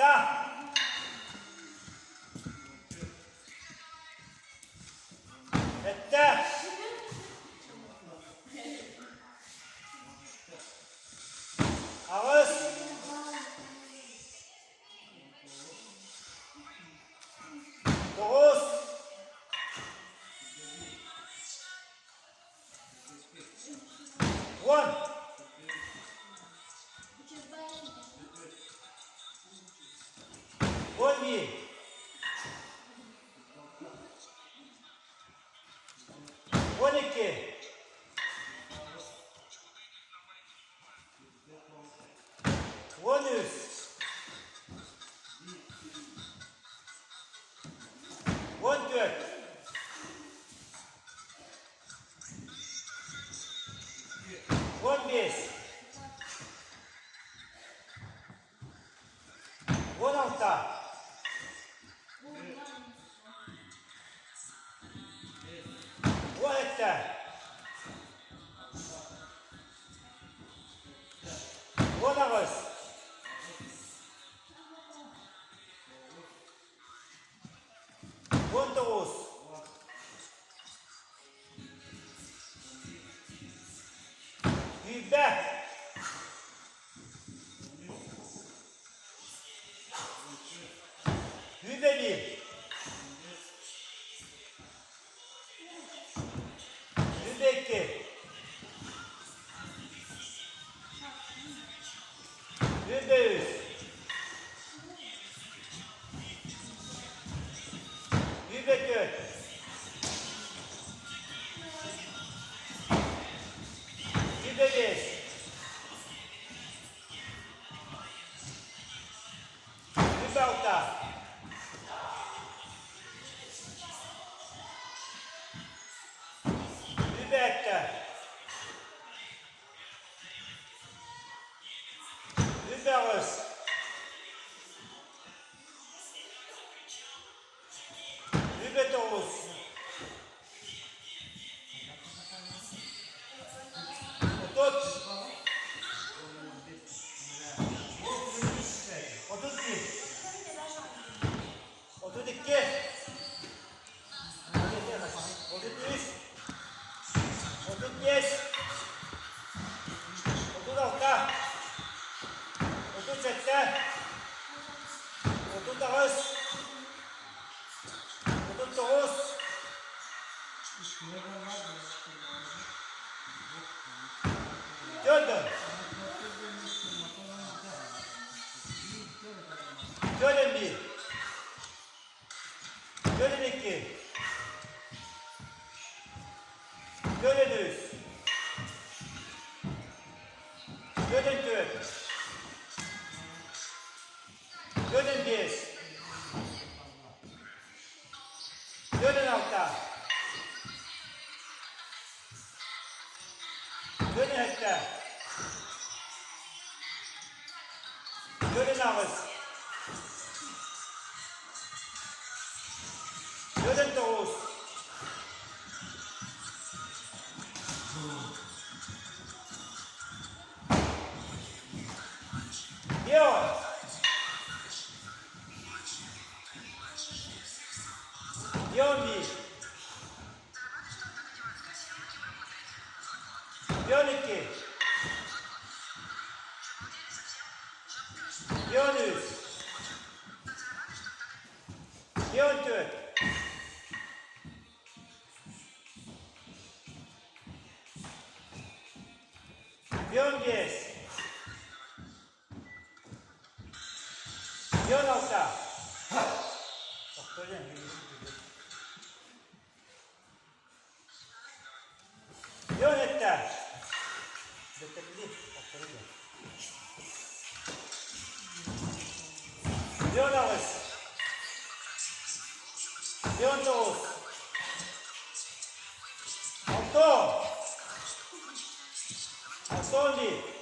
Алта. Сэттэ. Аҕыс. Тоҕус. 10. 11. 12. 13. 14. 15. 16. 17. 18. 19. 20. 21. 22. 23. 24. 25. 26. 27. 28. 29. 30. 31. 32. 33. 35. 36. 37. 38. 39. 40. 41. 42. 43. 44. 45. 46. 47. 48. 49. 50. 51. 52. 53. 54. 55. 56. 57. 58. 59. 60. 61.